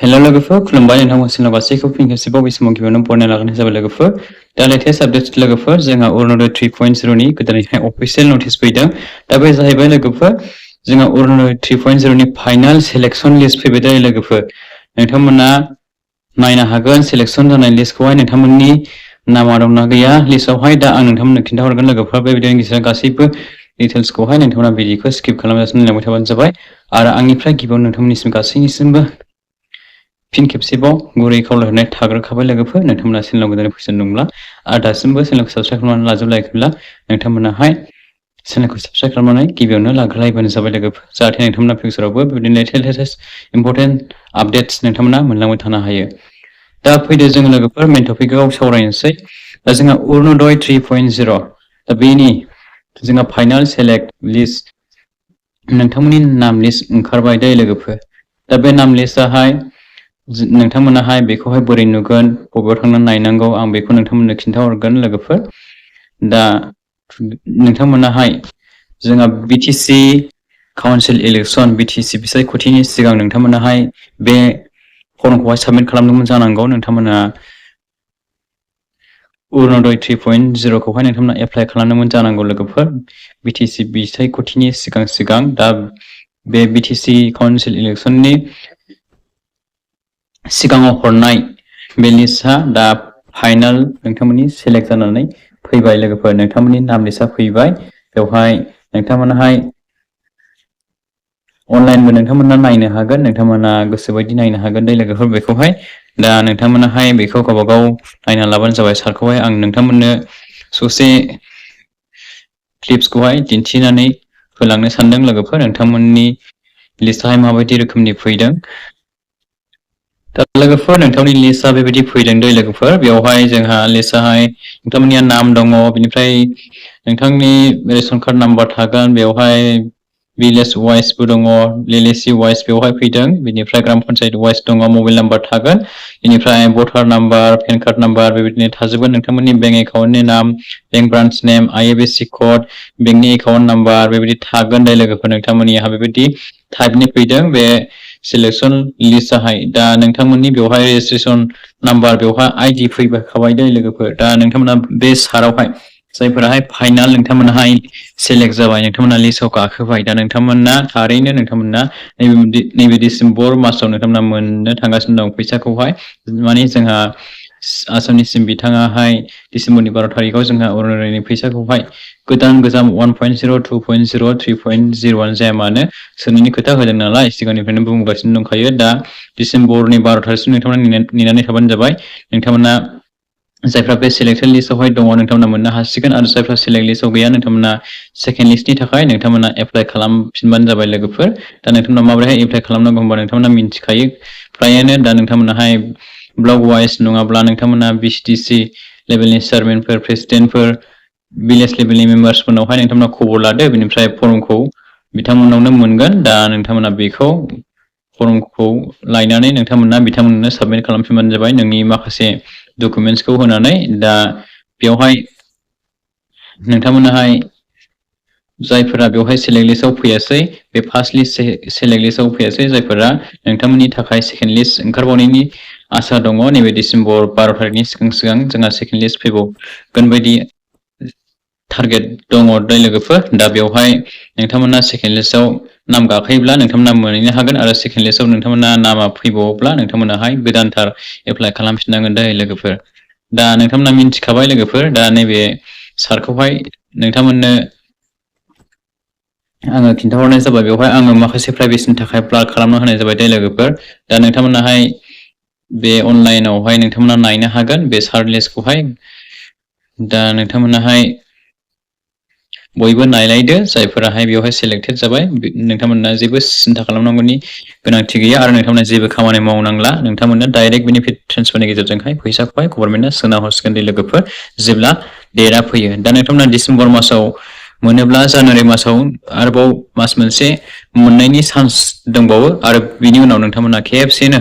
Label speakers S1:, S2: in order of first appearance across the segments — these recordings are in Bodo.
S1: Hello लोगोफोर खुलुमबाय नोंथांमोनसिम गासैखौ फिन खेबसेबाव बे समाव गिबियावनो बरायना लाग्रोनाय जाबाय लोगोफोर दा लेटेस्ट आपडेट लोगोफोर जोंहा अरुणोदय 3.0 नि गोदानैहाय अफिशियेल नटिस फैदों दा बे जाहैबाय लोगोफोर जोंहा अरुणोदय 3.0 नि फाइनाल सिलेक्शन लिस्ट फैबाय दा लोगोफोर नोंथांमोना नायनो हागोन सिलेक्शन जानाय लिस्टखौहाय नोंथांमोननि नामा दंना गैया लिस्टआवहाय दा आं नोंथांमोननो खिन्थाहरगोन लोगोफोर बे भिडिअनि गेजेरजों गासैबो डिटेल्सखौहाय नोंथांमोना भिडिअखौ स्किप खालामालासिनो नायलांबाय थाबानो जाबाय आरो आंनिफ्राय गिबियाव नोंथांमोननिसिम गासैनिसिमबो फिन खेबसेबाव गुरै खावलायहरनाय थाग्रोखाबाय लोगोफोर नोंथांमोना चेनेलाव गोदानै फैसन दंब्ला आरो दासिमबो चेनेलखौ साबस्क्राइब खालामनानै लाजोबलायाखैब्ला नोंथांमोनाहाय चेनेलखौ साबस्क्राइब खालामनानै गिबियावनो लाग्रोलायबानो जाबाय लोगोफोर जाहाथे नोंथांमोना फिउचारावबो बेबायदिनो लेटेस्ट इम्पर्टेन्ट आपडेट्स नोंथांमोना मोनलांबाय थानो हायो दा फैदो जों लोगोफोर मेन टपिकआव सावरायनोसै दा जोंहा अरुणोदय 3.0 दा बेनि जोंहा फाइनाल सेलेक्ट लिस्ट नोंथांमोननि नाम लिस्ट ओंखारबाय दे लोगोफोर दा बे नाम लिस्टआहाय नोंथांमोनाहाय बेखौहाय बोरै नुगोन बबेयाव थांनानै नायनांगौ आं बेखौ नोंथांमोननो खिन्थाहरगोन लोगोफोर दा नोंथांमोनाहाय जोंहा बिटिसि काउन्सिल इलेक्शन बिटिसि बिसायख'थिनि सिगां नोंथांमोनाहाय बे फर्मखौहाय साबमिट खालामदोंमोन जानांगौ नोंथांमोना अरुणोदय 3.0 खौहाय नोंथांमोना एप्लाइ खालामदोंमोन जानांगौ लोगोफोर बिटिसि बिसायख'थिनि सिगां बे बिटिसि काउन्सिल इलेक्शननि सिगाङाव हरनाय बे लिस्टआ दा फाइनाल नोंथांमोननि सेलेक्ट जानानै फैबाय लोगोफोर नोंथांमोननि नाम लिस्टआ फैबाय बेवहाय नोंथांमोनाहाय अनलाइनबो नोंथांमोना नायनो हागोन नोंथांमोना गोसोबायदि नायनो हागोन दे लोगोफोर बेखौहाय दा नोंथांमोनाहाय बेखौ गावबागाव नायना लाबानो जाबाय सारखौहाय आं नोंथांमोननो ससे क्लिप्सखौहाय दिन्थिनानै होलांनो सानदों लोगोफोर नोंथांमोननि लिस्टआहाय माबायदि रोखोमनि फैदों दा लोगोफोर नोंथांमोननि लिस्टआ बेबायदि फैदों दे लोगोफोर बेवहाय जोंहा लिस्टआहाय नोंथांमोननिया नाम दङ बिनिफ्राय नोंथांनि रेशन कार्ड नाम्बार थागोन बेवहाय भिलेज वाइसबो दङ लिलेसि वाइस बेवहाय फैदों बिनिफ्राय ग्राम पन्सायत वाइस दङ मबाइल नाम्बार थागोन बेनिफ्राय भटार नाम्बार पेन कार्ड नाम्बार बेबायदिनो थाजोबगोन नोंथांमोननि बेंक एकाउन्टनि नाम बेंक ब्रान्च नेम आइएफएससि कड बेंकनि एकाउन्ट नाम्बार बेबायदि थागोन दे लोगोफोर नोंथांमोननिहा बेबायदि टाइपनि फैदों बे सिलेक्शन लिस्टआहाय दा नोंथांमोननि बेवहाय रेजिस्ट्रेशन नाम्बार बेवहाय आइडि फैखाबाय दे लोगोफोर दा नोंथांमोना बे सारावहाय जायफोराहाय फाइनाल नोंथांमोनाहाय सेलेक्ट जाबाय नोंथांमोना लिस्टआव गाखोबाय दा नोंथांमोना थारैनो नोंथांमोना नैबे डिसेम्बर मासाव नोंथांमोना मोननो थांगासिनो दं फैसाखौहाय माने जोंहा आसामनिसिम बिथाङाहाय डिसेम्बरनि 12 तारिखआव जोंहा अरुणोदयनि फैसाखौहाय गोदान 1.0 2.0 3.0 जाया मानो सोनायनि खोथा होदों नालाय सिगांनिफ्रायनो बुंगासिनो दंखायो दा डिसेम्बरनि 12 तारिखसिम नोंथांमोना नेनानै थाबानो जाबाय नोंथांमोना जायफ्रा बे सिलेक्शन लिस्टआवहाय दङ नोंथांमोना मोननो हासिगोन आरो जायफ्रा सिलेक्ट लिस्टआव गैया नोंथांमोना सेकेन्ड लिस्टनि थाखाय नोंथांमोना एप्लाइ खालामफिनबानो जाबाय लोगोफोर दा नोंथांमोना माबोरैहाय एप्लाइ खालामनांगौ होनबा नोंथांमोना मिन्थिखायो फ्रायानो दा नोंथांमोनाहाय ब्लक वाइज नङाब्ला नोंथांमोना बिटिसि लेभेलनि चेयारमेनफोर प्रेसिडेन्टफोर भिलेज लेभेलनि मेम्बार्सफोरनावहाय नोंथांमोना खबर लादो बेनिफ्राय फर्मखौ बिथांमोननावनो मोनगोन दा नोंथांमोना बेखौ फर्मखौ लायनानै नोंथांमोना बिथांमोननो साबमिट खालामफिनबानो जाबाय नोंनि माखासे डकुमेन्टसखौ होनानै दा बेवहाय नोंथांमोनाहाय जायफोरा बेवहाय सिलेक्ट लिस्टआव फैयासै बे फार्स्ट लिस्ट सिलेक्ट लिस्टआव फैयासै जायफोरा नोंथांमोननि थाखाय सेकेन्ड लिस्ट ओंखारबावनायनि आसा दङ नैबे डिसेम्बर 12 तारिखनि सिगां जोंहा सेकेन्ड लिस्ट फैबावगोन बायदि टारगेट दङ दै लोगोफोर दा बेवहाय नोंथांमोना सेकेन्ड लिस्टआव नाम गाखोयोब्ला नोंथांमोना मोनहैनो हागोन आरो सेकेन्ड लिस्टआव नोंथांमोना नामा फैबावोब्ला नोंथांमोनाहाय गोदानथार एप्लाइ खालामफिननांगोन दै लोगोफोर दा नोंथांमोना मिन्थिखाबाय लोगोफोर दा नैबे सारखौहाय नोंथांमोननो आङो खिन्थाहरनाय जाबाय बेवहाय आङो माखासे प्राइभेसिनि थाखाय ब्लार खालामना होनाय जाबाय दे लोगोफोर दा नोंथांमोनाहाय बे अनलाइनावहाय नोंथांमोना नायनो हागोन बे सार लिस्टखौहाय दा नोंथांमोनाहाय बयबो नायलायदो जायफोराहाय बेवहाय सिलेक्टेड जाबाय नोंथांमोना जेबो सिन्था खालामनांगौनि गोनांथि गैया आरो नोंथांमोना जेबो खामानि मावनांला नोंथांमोना डाइरेक्ट बेनिफिट ट्रेन्सफारनि गेजेरजोंहाय फैसाखौहाय गभर्नमेन्टआ सोना हरसिगोन दे लोगोफोर जेब्ला डेटआ फैयो दा नोंथांमोना डिसेम्बर मासाव मोनोब्ला जानुवारि मासाव आरोबाव मास मोनसे मोननायनि चान्स दंबावो आरो बिनि उनाव नोंथांमोना खेबसेनो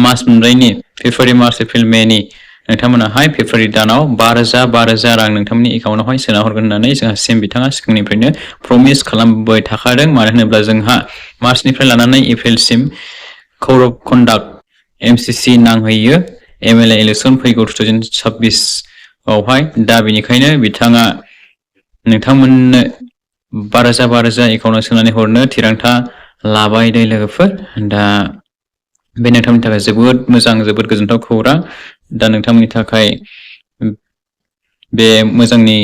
S1: मास मोनब्रैनि फेब्रुवारि मार्च एप्रिल मेनि नोंथांमोनाहाय फेब्रुवारि दानाव 5,000 रां नोंथांमोननि एकाउन्टआवहाय सोना हरगोन होननानै जोंहा सिएम बिथाङा सिगांनिफ्रायनो प्रमिस खालामबाय थाखादों मानो होनोब्ला जोंहा मार्चनिफ्राय लानानै एप्रिलसिम कड अफ कन्डाक्ट MCC नांहैयो MLA इलेक्सन फैगौ 2026 आवहाय दा बेनिखायनो बिथाङा नोंथांमोननो 12,000 एकाउन्टाव सोनानै हरनो थिरांथा लाबाय दे लोगोफोर दा बे नोंथांमोननि थाखाय जोबोद मोजां जोबोद गोजोनथाव खौरां दा नोंथांमोननि थाखाय बे मोजांनि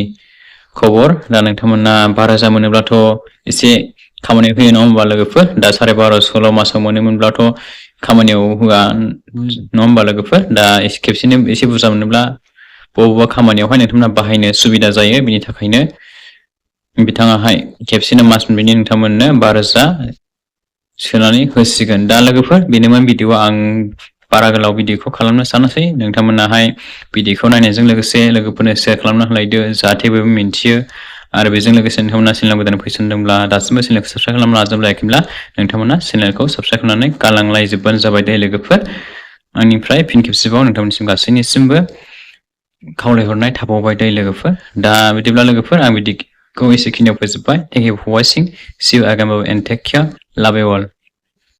S1: खबर दा नोंथांमोना 12,000 मोनोब्लाथ' एसे खामानियाव होयो नङा होमबा लोगोफोर दा 12,500 मासाव मोनोमोनब्लाथ' खामानियाव होआ नङा होमबा लोगोफोर दा खेबसेनो एसे बुरजा मोनोब्ला बबेबा खामानियावहाय नोंथांमोना बाहायनो सुबिदा जायो बिनि थाखायनो बिथाङाहाय खेबसेनो मास मोनब्रैनि नोंथांमोननो 12,000 सोनानै होसिगोन दा लोगोफोर बेनोमोन भिडिअ आं बारा गोलाव भिडिअखौ खालामनो सानासै नोंथांमोनाहाय भिडिअखौ नायनायजों लोगोसे लोगोफोरनो शेयार खालामना होलायदो जाहाथे बयबो मिन्थियो आरो बेजों लोगोसे नोंथांमोना चेनेल गोदान फैसनदोंब्ला दासिमबो चेनेलखौ साबस्क्राइब खालामनो नाजायाखैब्ला नोंथांमोना चेनेलखौ साबस्क्राइब खालामनानै गालांलायजोबबानो जाबाय दे लोगोफोर आंनिफ्राय फिन खेबसेबाव नोंथांमोननिसिम गासैनिसिमबो खावलायहरनाय थाबावबाय दे लोगोफोर दा बिदिब्ला लोगोफोर आं बिदिखौ एसेखिनियाव फोजोबबाय thank you for watching see you again and take care love you all